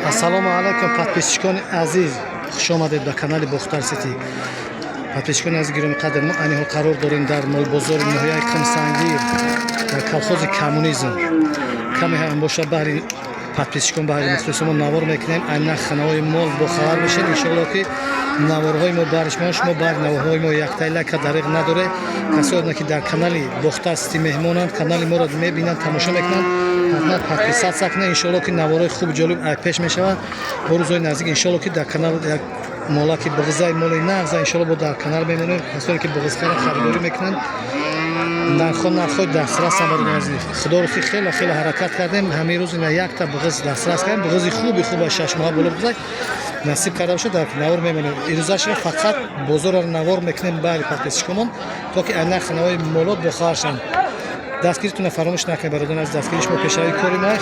Ассалому алайкум, подписчикони азиз, хуш омадед ба канали Бохтар Сити. Подписчикони азиз, гиромиқадр, мо айни ҳол қарор дорем дар молбозори ноҳияи Қумсангир, дар колхози Коммунизм. Каме ҳам бошад, баҳри подписчикон, баҳри мухлисомо навор мекунем. Айна ханаҳои мол бохабар мешед. Иншоалло, ки наворҳои мо баҳри шумо, шумо баҳри наворҳои мо яктаи лайка дариқ надоре. Касоне ки дар канали Бохтар Сити меҳмонанд, канали моро мебинанд, тамошо мекунанд, ҳатман подписаться кунанд. Иншоалло, ки наворҳои хуби ҷолиб пеш мешавад бо рӯзҳои наздик. Иншоалло, ки дар канал як молаки буғзаи моли нағза, иншоалло, бо дар канал мемонем. Касоне ки буғзхара харидорӣ мекунанд, нархҳо нархҳои дастрасам. Бародари азиз, худоро ки хеле хеле ҳаракат кардем, ҳамин рӯз ина якта буғиз дастрас кардем. Буғизи хуби хуба, 6 моҳа боло буғизай насиб карда бошад, дар навор мемонем. Ирӯзашро фақат бозорро навор мекунем баҳри подписчикомон, то ки ай нархи навои моло бохабар шаванд. Дастгиритона фаромӯш накунед, бародари азиз. Дастгири шумо пешравии кори мо,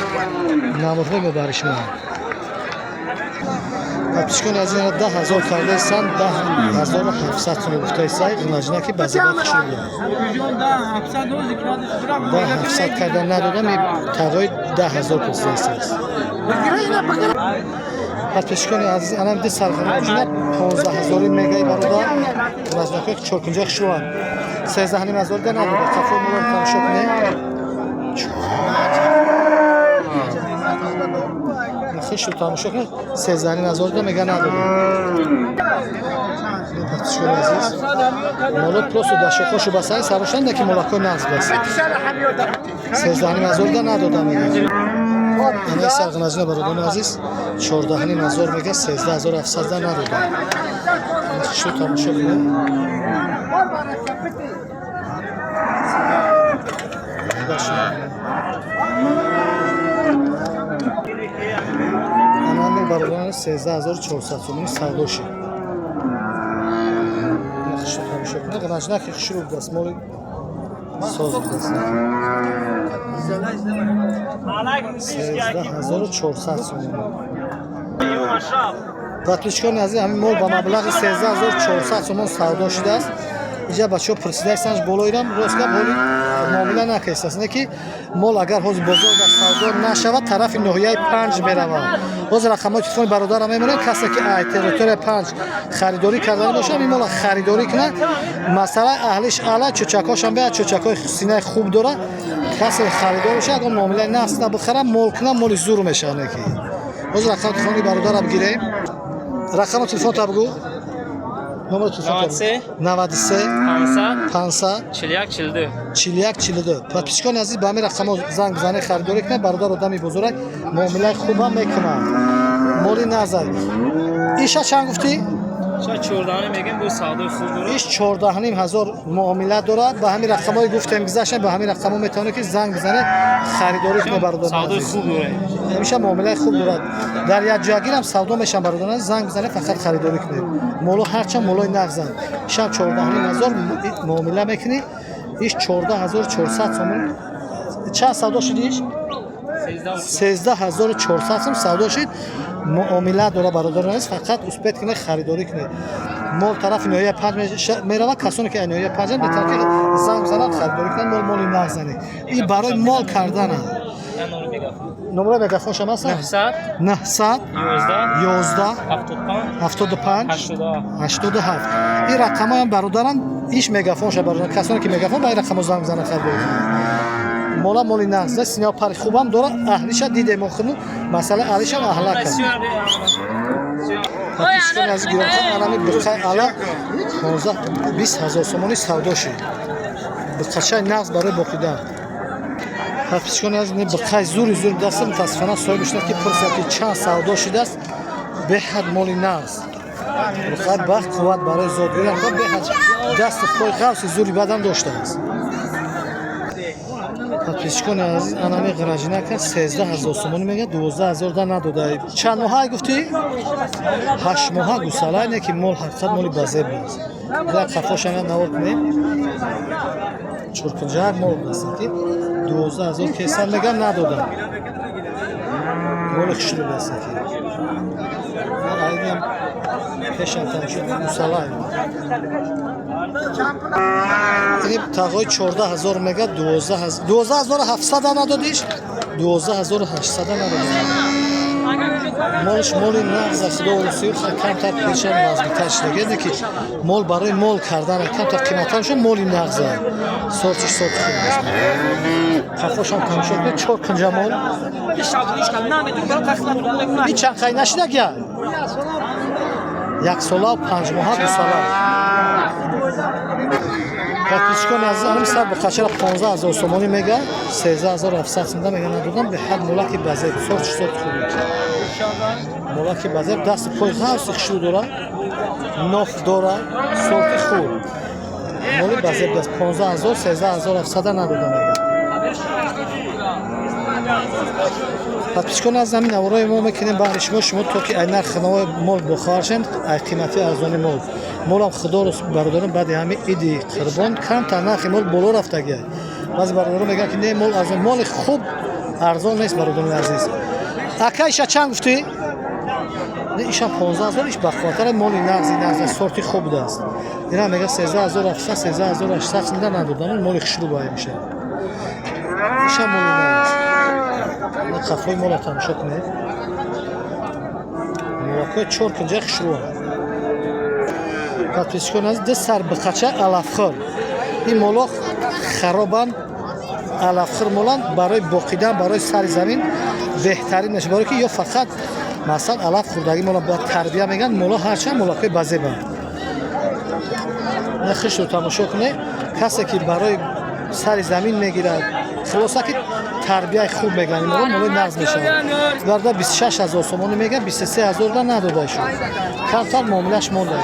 наворҳои мо баҳри шумо. Подписчикони азиз, 10 000 кардаистанд, 10 700 сомон гуфтаистай. Ғинаҷина ки ба зебат хушрӯ буд, 10 700 карда надодам, тағои 10 000 пурсидаистааст. Подписчикони азиз, анам ди сарғинаҷина 15 ҳазори мегаи, бародар. Ғинаҷинакҳои чоркунҷа хушрӯанд, 13,5 ҳазор да надода. Қафои моро тамошо кунед. Хишу тамошо кунед, 13,5 ҳазор да мега, надода. Подписчикони азиз, моло просто дашохошу басаи сарошанда, ки молакҳои нағз баст, 13,5 ҳазор да надода мега. Анаи сарғиназина, бародарони азиз, 14,5 ҳазор мега, 13 700 да надода. Хишу тамошо кунед. Анами, бародарон, 13 400 сомони савдо шид. Хишу тамошо кунед, ғинаҷинаки хушрӯ будааст, моли соз будааст. 13 400 сомон. Подписчикони азиз, ҳамин мол ба маблағи 13 400 сомон савдо шудааст. Иҷа бачаҳо пурсидаистанд болоирам. Рост гап, ҳоли муомила накардааст, не ки мол агар ҳозир бозор дар савдо нашавад, тарафи ноҳияи Панҷ меравад. Ҳозир рақамҳои телефони бародарам мемонем. Касе ки ай территория Панҷ харидорӣ кардани бошад, ин мола харидорӣ кунад. Масъалаи аҳлиш ала чӯчакҳошам беяд, чӯчакҳои синаи хуб дорад. Касе харидор бошад, агар муомилаи наста бихара, мол кунад, моли зур мешавад. Не ки ҳозир рақами телефони бародарам бигирем. Рақами телефонта бигӯ, номери телефон. 93. 93. 500. 500. 41 42. 41 42. Подписчикони азиз, ба ҳамин рақамҳо занг бизанед, харидорӣ кунед. Бародар одами бузург, муомилаи хубам мекунад, моли назар. Иша чанд гуфтӣ? Ша 14 мегем, бу савдои хуб дорад. Иш 14,5 ҳазор муомила дорад. Ба ҳамин рақамҳое гуфтем, гузаштем, ба ҳамин рақамҳо метавонед, ки занг бизанед, харидорӣ кунед, бародари Савдои азиз. хуб дорад. Ҳамеша муомилаи хуб дорад, дар якҷоягирам савдо мешаванд. Бародарон, занг бизанед, фақат харидорӣ кунед. Моло ҳарчанд молои нағзанд. Ишам 14,5 ҳазор муомила мекунӣ. Иш 14 400 сомон. Чанд савдо шуд иш? 13. 13 400 сом савдо шуд, муомила дора. Бародарон азиз, фақат успеть кунед, харидорӣ кунед. Мол тарафи ноҳияи Панҷ меравад. Касоне ки ноҳияи Панҷ метавонад, ки занг бизананд, харидорӣ кунанд. Мол моли нағзане, и барои мол кардана. Я номер мегафон. Номерои мегафоншам ҳаст? 900. 900. 11. 11. 75. 75. 87. 87. Ин рақамҳоям, бародарам, иш мегафонша. Бародарам, касоне ки мегафон, ба ин рақамҳо занг бизананд, харидорӣ кунанд. Мола моли нағза, синао пари хубам дорад. Аҳлиша дидем охирну масъала аҳлишам аҳлака. Подписчикони азиз, гиромиқадр, анами биқаи ала 15 20 ҳазор сомонӣ савдо шуд. Биқачаи нағз барои боқидан. Подписчикони азиз, биқаи зури зур даста. Мутаассифона, соҳиб шудад, ки пурсад, ки чанд савдо шудааст. Беҳад моли нағз, биқаи бахт қувват барои зодгирӣ, беҳад дасти пой ғавси зури бадан доштааст. Подписчикони азиз, анами ғиражинака 13 ҳазор сомонӣ мега, 12 ҳазор да надода. Чанд моҳа гуфтӣ? 8 моҳа гусала. Не ки мол ҳақиқат моли базеб аст. Як қафошана навор кунем, чоркунҷак мол аст, ки 12 ҳазор кесан мега, надодам. Моли хушрӯ аст, ки айнам пешам тамошо, гусала. Ини тағои 14 ҳазор мега, 12 700 надодиш, 12 800 надодиш. Молш моли нағза, худо русӣ, камтар пешам вазмитар шуда, ки мол барои мол кардан камтар қиматтар шуд. Моли нағза, сортиш сорти хуб аст. Қафошам тамошо кунед, чор кунҷа мол. И чанд қай нашидагия? Яксола, 5 моҳа, 2 сола. Подписчикони азиз, анами сар буқачара 15 000 сомонӣ мега, 13 700 сумда мега, надодам. Беҳад молаки базеб, сорти сорти хуб, молаки базеб, дасти пой ғавси хушрӯ дора, ноф дора, сорти хуб, моли базеб даст. 15 000, 13 700-а надодам мега. Подписчикони аз ҳамин наворои мо мекунем баҳри шумо, шумо то ки ай нархи наво мол бохабар шем, ай қимати арзони мол. Молам, худоро, бародарон, баъди ҳамин иди қурбон камтар нархи мол боло рафтагия. Баъзе бародарон мегӯянд, ки не, мол арзон. Моли хуб арзон нест, бародарони азиз. Ака, иша чанд гуфтӣ? Не, иша 15 000, иш бақувваттара, моли нағзи нағзи, сорти хуб будааст. Ина мега 13 700, 13 800 сумда надодам. Моли хушрӯ бай мешавад. Иша моли нағз. Қафои мола тамошо кунед, молакҳои чор кунҷа хушрӯанд. Подписчикон аз ду сар биқача алафхӯр. Ин моло харобанд, алафхӯр моланд, барои боқидан, барои сари замин беҳтарин мешавад, барое ки ё фақат масалан алаф хӯрдагӣ мола бояд тарбия мегӯянд. Моло ҳарчанд молакҳои базебанд, на хишро тамошо кунед. Касе ки барои сари замин мегирад, хулоса ки тарбияи хуб мегӯянд, моло молои нағз мешавад. Барда 26 000 сомонӣ мегӯяд, 23 000 да надода шуд, камтар муомилаш монда.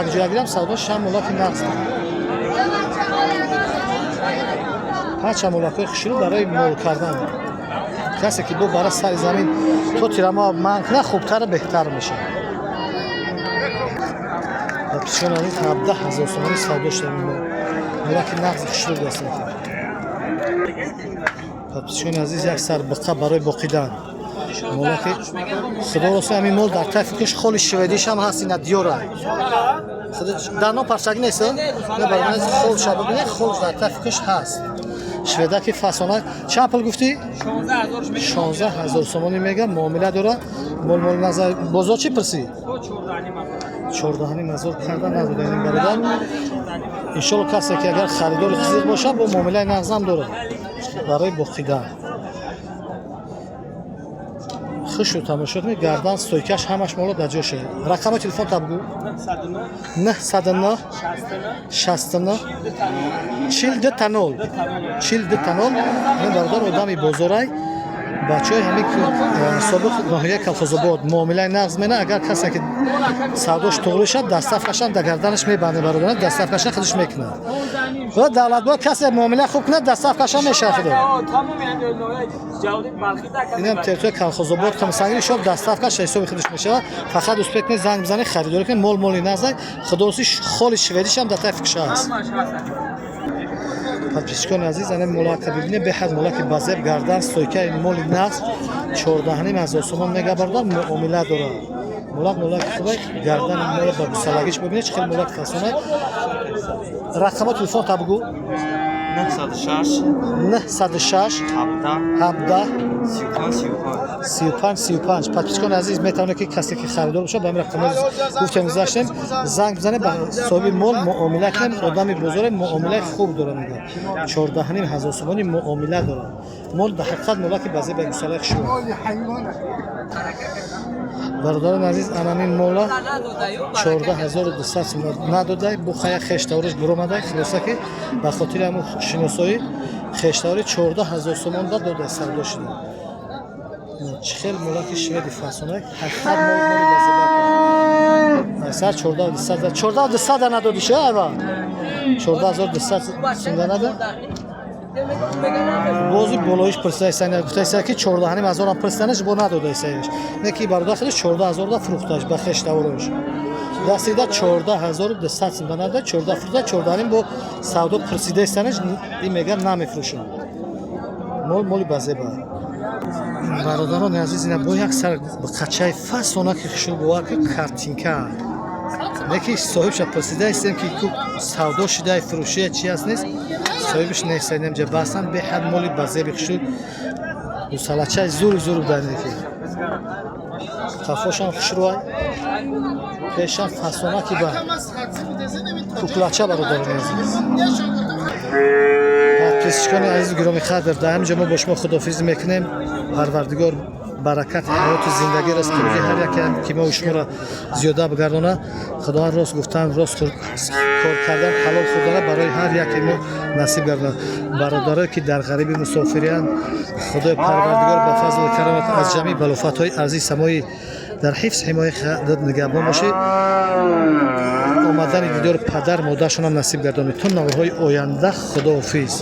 Якҷоя гирам савдо шам. Молаки нағз, ҳарчанд молакҳои хушрӯ барои мол кардан. Касе ки бо бара сари замин то тирамо манъ кунад, хубтару беҳтар мешавад. Подписчикони азиз, 17 000 сомонӣ савдо шуда. Молаки нағзи хушрӯ даст. Подписчикони азиз, як сар биқа барои боқидан, молаки худо рост, ҳамин мол дар тафи куш холи шведишам ҳаст, ина диёра дано парчагӣ нест. Не, барои холша бибинед, хол дар тафи куш ҳаст. Шведаки фасона чанд пул гуфтӣ? 16 000 сомонӣ мега, муомила дора. Мол мол назар бозор чӣ пурсӣ? 14 500 карда надода ин бародар. Иншолло, касе ки агар харидори қизиқ бошад, бо муомилаи нағзам дорад барои боқидан. Хушу тамошо кунед, гардан, стойкаш, ҳамаш моло дар ҷоше. Рақами телефон та бугӯ. 909 69 42 0 42 0. Ин бародар одами бозорай, бачаҳои ҳамин собиқ ноҳияи Колхозобод, муомилаи нағз мена. Агар касе ки савдош туғри шад, доставкашам дар гарданаш мебанде, бародарон, доставкаша худаш мекунад. Худо давлатбо, касе муомила хуб кунад, доставкаша мешавад худо. Инам территория Колхозобод, Қумсангир шоб, доставкаш ҳисоби худаш мешавад. Фақат успеть кунед, занг бизанед, харидорӣ кунед. Мол моли нағзай, худоси, холи шведишам дар тафи куша аст. Подписчикони азиз, ана молака бибинед, беҳад молаки базеб, гардан, стойкаи моли нағз. 14 500 сомон мега, бародар, муомила дорад. Молак молаки хубай, гардани мола ба гусалагиш бибинед, чӣ хел молак фасонай. Рақамо телефон та бугӯ. 906 906 17 17 35 35. 35 35. Подписчикони азиз, метавонед ки касе ки харидор бошад, ба ҳамин рақамҳо гуфтем, гузаштем, занг бизанед, ба соҳиби мол муомила кунем. Одами бозоре, муомилаи хуб дора, мегӯяд. 14 500 сомонӣ муомила дорад. Мол дар ҳақиқат молаки базе ба гусалаи хушрӯ. Бародарони азиз, анамин мола 14 200 сомон надодай, бухая хештавориш буромадай. Хулоса ки ба хотири ҳамун шиносоӣ хештавори 14 000 сомон да додай, савдо шуда. Чӣ хел молаки шведи фасонак, ҳақиқат мол моли базебак. Сар 14 200, 14 200 надоди ша, айва 14 200 сумда нада. Бози болоиш пурсидайсан, гуфтайса ки 14 500-ам пурсиданаш, бо надодайсаеш. Не ки бародар худаш 14 000 да фурӯхташ ба хештаворош. Дастида 14 200 сумда надода, 14 фурӯхта, 14,5 бо савдо пурсидайсанаш, ин мега намефурӯшам. Мол моли базеба. Бародарони азиз, ина бо як сар қачаи фасонаки хушрӯ, бовар ки картинка. Не ки соҳибша пурсидаистем ки ку савдо шидай, фурӯшия чи аст, нест, соҳибиш нест. Инамҷа бастан, беҳад моли базеби хушрӯ, гусалачаи зури зур буданеки. Қафошам хушрӯай, пешам фасонаки ба куклача. Бародарони азиз, подписчикони азиз, гироми қадр, дар ҳамин ҷо мо бо шумо худофизӣ мекунем. Парвардигор баракати ҳаёту зиндагӣ, ризқи рӯзии ҳар яке ки мо шуморо зиёда бигардона. Худованд рост гуфтан, рост кор кардан, ҳалол хӯрдана барои ҳар яке мо насиб гардонад. Бародарое ки дар ғариби мусофириянд, Худои Парвардигор ба фазлу карамат аз ҷамъи балофатҳои арзи самоӣ дар ҳифз ҳимояи худат нигаҳбон бошед. Омадани дидори падар модаршонам насиб гардонед. То наворҳои оянда, худоҳофиз.